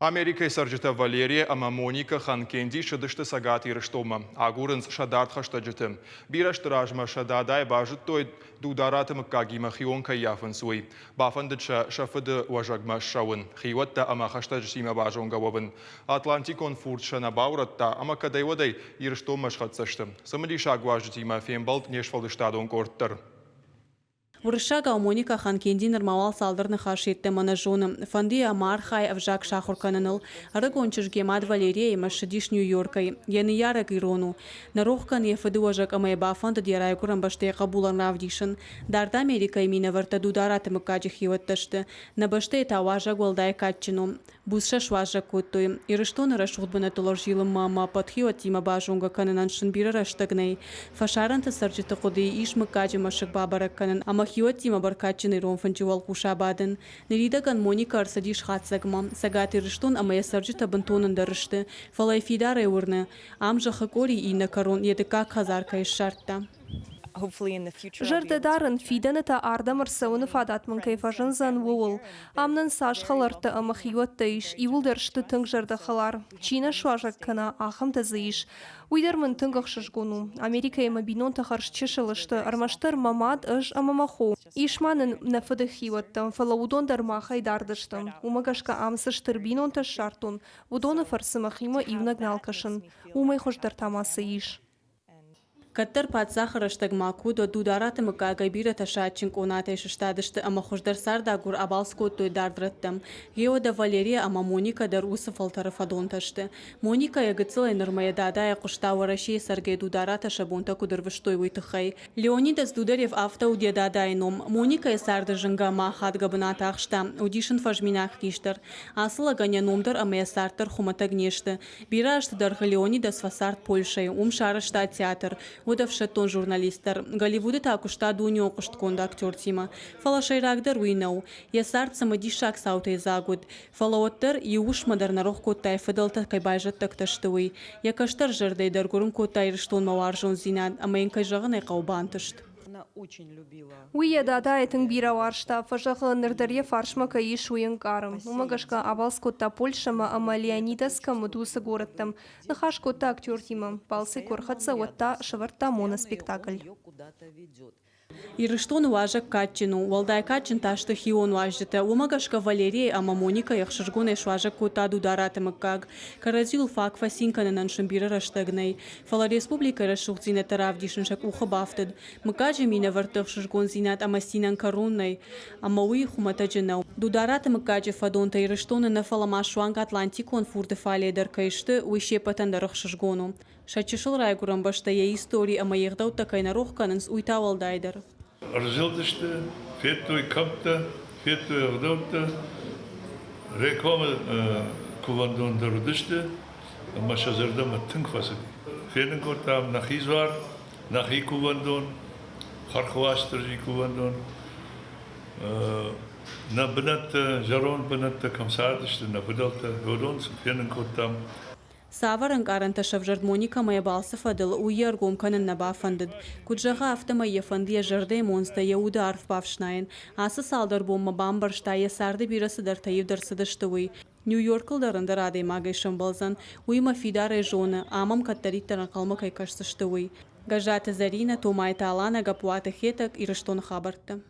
Америкӕйы цӕрджытӕ Валерия ӕмӕ Моникӕ Ханкенди ссыдысты Цӕгат Ирыстонмӕ. Агурынц сӕ дард хӕстӕджыты. Бирӕ азты размӕ сӕ дадайы базыдтой, Дудараты мыггагимӕ хион кӕй йафынц, уый. Бафӕндыд сӕ сӕ фыды уӕзӕгмӕ ссӕуын, хиуӕттӕ ӕмӕ хӕстӕджытимӕ базонгӕ уӕвын. Атлантикон фурд сӕ нӕ баурӕдта ӕмӕ кӕдӕй-уӕдӕй Ирыстонмӕ схӕццӕ сты. Цымыдисаг уазджытимӕ фембӕлд не сфӕлдыстадон къорд дӕр. Уырыссагау Моника Ханкенди нырма уал цалдӕр ныхас йеддӕмӕ нӕ зоны. Фӕнды йӕ ӕмӕ архайы ӕвзаг сахуыр кӕныныл. Ӕрыгон чызг йӕ мад Валерияимӕ ссыдис Нью-Йоркӕй. Йӕ ныййарӕг ирон у. Нӕ рох кӕны йӕ фыдыуӕзӕг ӕмӕ йӕ бафӕндыд йӕ райгуырӕн бӕстӕ йӕ хъӕбулӕн равдисын. Дард Америкӕйы минӕвӕрттӕ Дудараты мыггаджы хиуӕттӕ сты. Нӕ бӕстӕйы та уазӕг уӕлдай кадджын у. Буц сӕ суазӕг кодтой. Ирыстоны рӕсугъд бынӕттыл ӕрзилынмӕ ӕмӕ ӕппӕт хиуӕттимӕ базонгӕ кӕнынӕн сын бирӕ рӕстӕг нӕй. Фӕсарӕнты цӕрджыты хъуыдыйы ис мыггаджы мӕсыг бабӕрӕг кӕнын ӕмӕ хиуӕттимӕ бӕркадджын ирон фынджы уӕлхъус абадын. Ныридӕгӕн Моникӕ ӕрцыдис хатдзӕгмӕ. Цӕгат Ирыстон ӕмӕ йӕ цӕрджытӕ бынтон ӕндӕр сты, фӕлӕ йӕ фидарӕй уырны, ам зӕххы къорийы иннӕ кӕрон йӕ дыккаг хӕдзар кӕй ссардта. Зӕрдӕ дарын, фидӕны та ардӕм ӕрцӕуыны фадат мын кӕй фӕзындзӕн, ууыл. Ам нын цас хӕлӕрттӕ ӕмӕ хиуӕттӕ ис, иууылдӕр сты тынг зӕрдӕхӕлар. Чи нӕ суазӕг кӕна, ахӕмтӕ дзы ис. Уый дӕр мын тынг ӕхсызгон у. Америкӕйы мӕ бинонтӕ хӕрз чысыл сты, ӕрмӕстдӕр мӕ мад, ӕз ӕмӕ мӕ хо. Ис ма нын нӕ фыды хиуӕттӕ, фӕлӕ уыдон дӕр махӕй дард сты. Уымӕ гӕсгӕ ам цы стыр бинонтӕ ссардтон, уыдоны фӕрцы мӕхимӕ иунӕг нал кӕсын. Уымӕй хуыздӕр та ма цы ис? Кӕддӕр паддзахы рӕстӕгмӕ куыд уӕд Дудараты мыггагӕй бирӕтӕ сӕ адджын къонатӕй сыстадысты ӕмӕ хуыздӕр цардагур абалц кодтой дард рӕттӕм. Гъеуӕдӕ Валерия ӕмӕ Моникӕ дӕр уыцы фӕлтӕры фӕдонтӕ сты. Моникӕ йӕ гыццылӕй нырмӕ йӕ дадайӕ хъуыста Уӕрӕсейы цӕргӕ Дударатӕ сӕ бонтӕ куыд ӕрвыстой, уый тыххӕй. Леонидас Дударев афтӕ уыд йӕ дадайы ном. Моникӕйы царды зынгӕ ӕмӕ ахадгӕ бынат ахста, уыдис ын фӕзминаг хистӕр. Ацы лӕгӕн йӕ ном дӕр ӕмӕ йӕ цард дӕр хуымӕтӕг не сты. Бирӕ азты дӕргъы Леонидас фӕцард Польшӕйы, уым сарӕзта театр, уыд ӕфсӕддон журналист дӕр. Голливуды та куыста дунеон хъуыстгонд актертимӕ. Фӕлӕ сӕйрагдӕр уый нӕу. Йӕ цард цымыдисаг цаутӕй дзаг уыд. Фӕлӕ уӕддӕр иу уысммӕ дӕр нӕ рох кодта йӕ фыдӕлтӕ кӕй байзӕддӕгтӕ сты, уый. Йӕ кӕстӕр зӕрдӕйы дӕр гуырын кодта Ирыстонмӕ уарзондзинад ӕмӕ йын кӕй зӕгъын ӕй хъӕуы бантыст. Уый йӕ дадайы тынг бирӕ уарзта, фӕзӕгъы, ныр дӕр йӕ фарсмӕ кӕй ис, уый ӕнкъары. Уымӕ гӕсгӕ абалц кодта Польшӕмӕ ӕмӕ Леонидас кӕм уыд, уыцы горӕттӕм. Ныхас кодта актертимӕ. Балцӕй куы ӕрхӕццӕ, уӕд та сӕвӕрдта моноспектакль. Ирыстоны уазӕг кадджын у, уӕлдай кадджын та сты хион уазджытӕ. Уымӕ гӕсгӕ Валерийы ӕмӕ Моникӕйы ӕхсызгонӕй суазӕг кодта Дудараты мыггаг. Кӕрӕдзиуыл фаг фӕцин кӕнынӕн сын бирӕ рӕстӕг нӕй. Фӕлӕ республикӕйы рӕсугъддзинӕдтӕ равдисын сӕ къухы бафтыд. Мыггаджы минӕвӕртты ӕхсызгондзинад ӕмӕ цинӕн кӕрон нӕй. Ӕмӕ уый хуымӕтӕджы нӕу. Дудараты мыггаджы фӕдонтӕ Ирыстоны нӕ, фӕлӕ ма суанг Атлантикон фурды фале дӕр кӕй сты, уый се ппӕтӕн дӕр ӕхсызгон у. Сӕ чысыл райгуырӕн бӕстӕ йӕ истори ӕмӕ йе гъдӕуттӕ кӕй нӕ рох кӕнынц, уый та уӕлдайдӕр. Ӕрзылдысты, федтой кӕмттӕ, федтой ӕгъдӕуттӕ, Рекомы кувӕндон дӕр уыдысты ӕмӕ сӕ зӕрдӕмӕ тынг фӕцыди. Фенын кодтам нӕхи дзуар, нӕхи кувӕндон, Хӕрхы Уастырджи кувӕндон. Нӕ бынӕттӕ, зӕронд бынӕттӕ кӕм цардысты, нӕ фыдӕлтӕ, уыдон сын фенын кодтам. Цавӕр ӕнкъарӕнтӕ сӕвзӕрд Моникӕмӕ йӕ балцы фӕдыл, уый йӕ ӕргом кӕнын нӕ бафӕндыд. Куыд зӕгъы, афтӕмӕй йӕ фӕнды йӕ зӕрдӕйы монцтӕ йӕ уды арф бафснайын. Ацы цалдӕр бонмӕ бамбӕрста, йӕ царды бирӕ цыдӕртӕ ивд ӕрцыдысты, уый. Нью-Йоркыл дӕр ӕндӕр адӕймагӕй сӕмбӕлдзӕн, уый мӕ фидарӕй зоны, ам ӕм кӕддӕриддӕр ӕнхъӕлмӕ кӕй кӕсдзысты, уый. Гӕззаты Зӕринӕ, Томайты Аланӕ, Гаппуаты Хетӕг, Ирыстоны хабӕрттӕ.